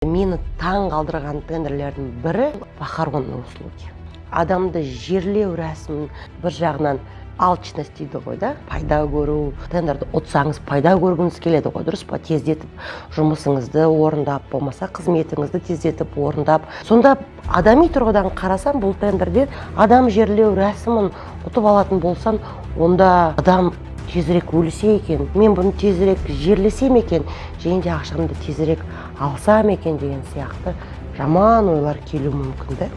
Мені таң қалдырған тендерлердің бірі — похоронные услуги. Адамды жерлеу рәсімін. Бір жағынан, алчность дейді ғой да, пайда көру. Тендерді ұтсаңыз, пайда көргіңіз келеді ғой, дұрыс па? Тездетіп жұмысыңызды орындап, болмаса қызметіңізді тездетіп орындап. Сонда адами тұрғыдан қарасам, бұл тендерде адам жерлеу рәсімін ұтып алатын болсаң, онда адам тезірек өлсе екен, мен бұны тезірек жерлесем екен және де ақшамды тезірек алсам екен деген сияқты жаман ойлар келуі мүмкін да.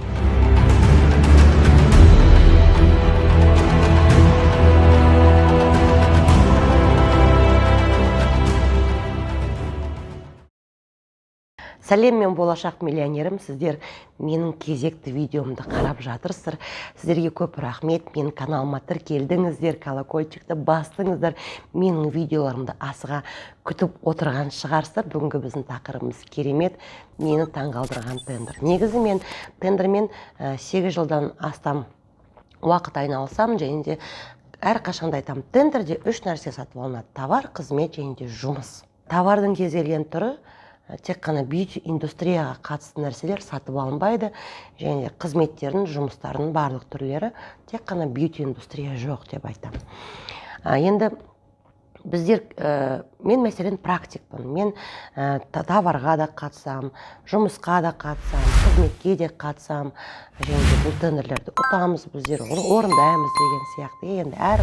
Сәлем, мен болашақ миллионерім. Сіздер менің кезекті видеомды қарап жатырсыздар. Сіздерге көп рахмет. Менің каналыма тіркелдіңіздер, колокольчикті бастыңыздар, менің видеоларымды асыға күтіп отырған шығарсыздар. Бүгінгі біздің тақырыбымыз керемет: мені таңғалдырған тендер. Негізі мен тендермен 8 жылдан астам уақыт айналысамын және де әрқашанда айтамын: тендерде үш нәрсе сатып алынады: товар, қызмет және де жұмыс. Товардың кез келген түрі, тек қана бьюти индустрияға қатысты нәрселер сатып алынбайды және де қызметтердің, жұмыстардың барлық түрлері, тек қана бьюти индустрия жоқ деп айтамын. Енді біздер, мен, мәселен, практикпін. Мен товарға да қатысамын, жұмысқа да қатысамын, қызметке де қатысамын және де бұл тендерлерді ұтамыз, біздер орындаймыз деген сияқты. Енді әр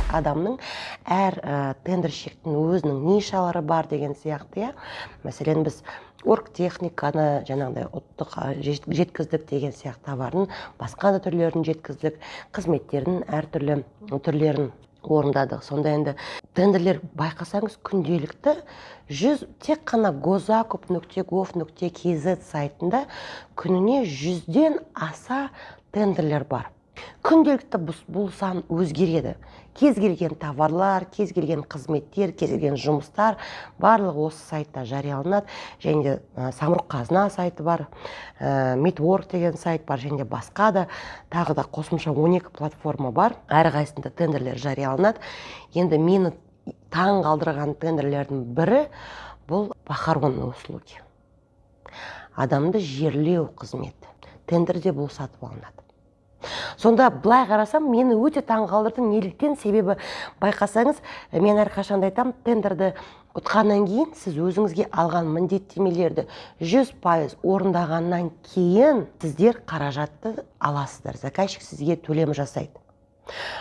адамның, әр тендерщиктің өзінің нишалары бар деген сияқты, иә. Мәселен, біз оргтехниканы жаңағыдай ұттық, жеткіздік деген сияқты, товардың басқа да түрлерін жеткіздік, қызметтердің әртүрлі түрлерін орындадық. Сонда енді тендерлер, байқасаңыз, күнделікті 100, тек қана госзакуп.gov.kz сайтында күніне 100-ден аса тендерлер бар. Күнделікті бұл сан өзгереді. Кез келген товарлар, кез келген қызметтер, кез келген жұмыстар, барлығы осы сайтта жарияланады. Және де Самұрық Қазына сайты бар, Мидворк деген сайт бар және де басқа да, тағы да қосымша 12 платформа бар, әрқайсысында тендерлер жарияланады. Енді мені таң қалдырған тендерлердің бірі — бұл похоронные услуги, адамды жерлеу қызметі. Тендерде бұл сатып алынады. Сонда былай қарасам, мені өте таң қалдырды. Неліктен? Себебі байқасаңыз, мен әрқашанда айтамын: тендерді ұтқаннан кейін, сіз өзіңізге алған міндеттемелерді 100% орындағаннан кейін сіздер қаражатты аласыздар, заказчик сізге төлем жасайды.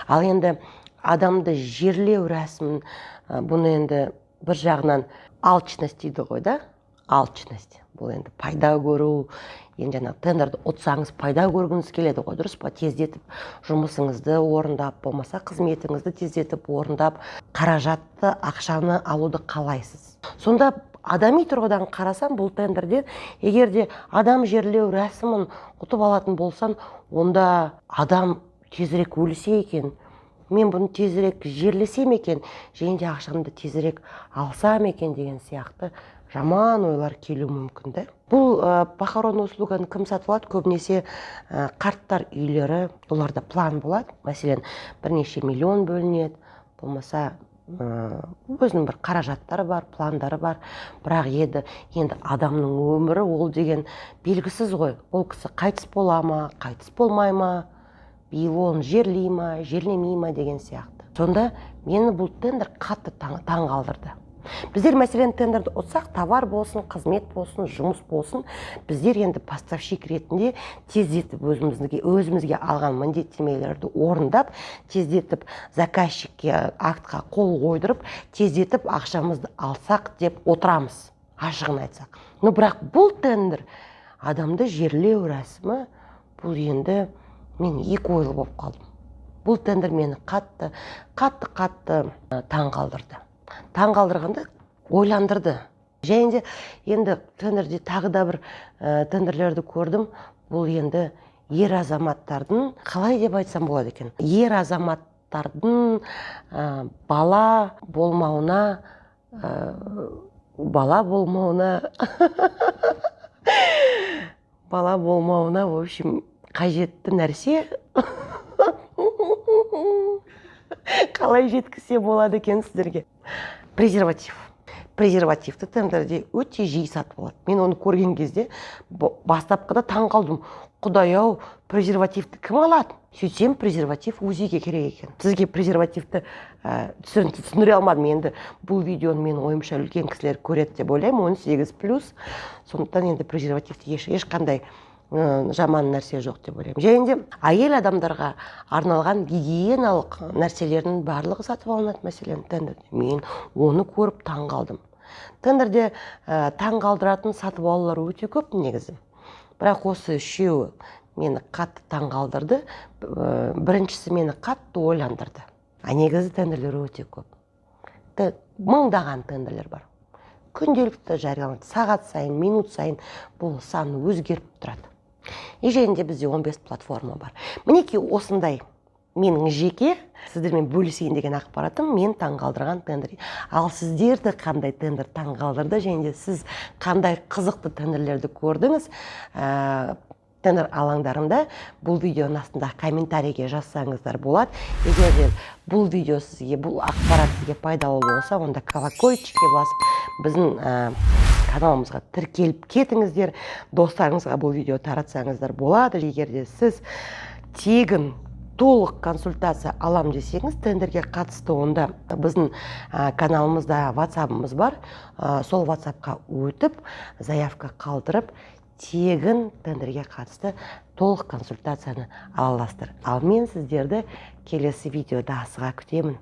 Ал енді адамды жерлеу рәсімін, бұны енді бір жағынан, алчность дейді ғой да, алчность, бұл енді пайда көру. Енді жаңағы тендерді ұтсаңыз, пайда көргіңіз келеді ғой, дұрыс па? Тездетіп жұмысыңызды орындап, болмаса қызметіңізді тездетіп орындап, қаражатты, ақшаны алуды қалайсыз. Сонда адами тұрғыдан қарасам, бұл тендерде егер де адам жерлеу рәсімін ұтып алатын болсаң, онда адам тезірек өлсе екен, мен бұны тезірек жерлесем екен және де ақшамды тезірек алсам екен деген сияқты жаман ойлар келуі мүмкін да. Бұл похоронный услуганы кім сатып алады? Көбінесе қарттар үйлері. Оларда план болады, мәселен, бірнеше миллион бөлінеді, болмаса өзінің бір қаражаттары бар, пландары бар. Бірақ енді адамның өмірі ол деген белгісіз ғой. Ол кісі қайтыс бола ма, қайтыс болмай ма, биыл оны жерлей ма, жерлемей ма деген сияқты. Сонда мені бұл тендер қатты таң қалдырды. Біздер, мәселен, тендерді ұтсақ, товар болсын, қызмет болсын, жұмыс болсын, біздер енді поставщик ретінде тездетіп өзімізге алған міндеттемелерді орындап, тездетіп заказчикке актқа қол қойдырып, тездетіп ақшамызды алсақ деп отырамыз, ашығын айтсақ. Но бірақ бұл тендер, адамды жерлеу рәсімі, бұл енді мен екі ойлы болып қалдым. Бұл тендер мені қатты, қатты, қатты таң қалдырды. Таң қалдырғанда, ойландырды. Және де енді тендерде тағы да бір тендерлерді көрдім. Бұл енді ер азаматтардың, қалай деп айтсам болады екен, ер азаматтардың бала болмауына, в общем, қажетті нәрсе. Қалай жеткізсе болады екен сіздерге? Презерватив. Презервативті тендерде өте жиі сатып алады. Мен оны көрген кезде бастапқыда таң қалдым: құдай ау, презервативті кім алады? Сөйтсем, презерватив УЗИ ге керек екен. Сізге презервативті түсіндіре алмадым. Енді бұл видеоны, менің ойымша, үлкен кісілер көреді деп ойлаймын, 18+. Сондықтан енді презервативті ешқандай жаман нәрсе жоқ деп ойлаймын. Және де әйел адамдарға арналған гигиеналық нәрселердің барлығы сатып алынады, мәселен, тендерде. Мен оны көріп таң қалдым. Тендерде таң қалдыратын сатып алулар өте көп негізі, бірақ осы үшеуі мені қатты таң қалдырды. Біріншісі мені қатты ойландырды. А негізі тендерлер өте көп. Мыңдаған тендерлер бар, күнделікті жарияланады, сағат сайын, минут сайын бұл сан өзгеріп тұрады. И және де бізде 15 платформа бар. Мінекей, осындай менің жеке сіздермен бөлісейін деген ақпаратым, мен таңғалдырған тендер. Ал сіздерді қандай тендер таңғалдырды және де сіз қандай қызықты тендерлерді көрдіңіз тендер алаңдарында? Бұл видеоның астында комментарийге жазсаңыздар болады. Егер де бұл видео сізге, бұл ақпарат сізге пайдалы болса, онда колокольчикке басып, біздің каналымызға тіркеліп кетіңіздер, достарыңызға бұл видео таратсаңыздар болады. Егер де сіз тегін толық консультация алам десеңіз тендерге қатысты, онда біздің каналымызда ватсабымыз бар. Сол ватсапқа өтіп, заявка қалдырып, тегін тендерге қатысты толық консультацияны ала аласыздар. Ал мен сіздерді келесі видеода асыға күтемін.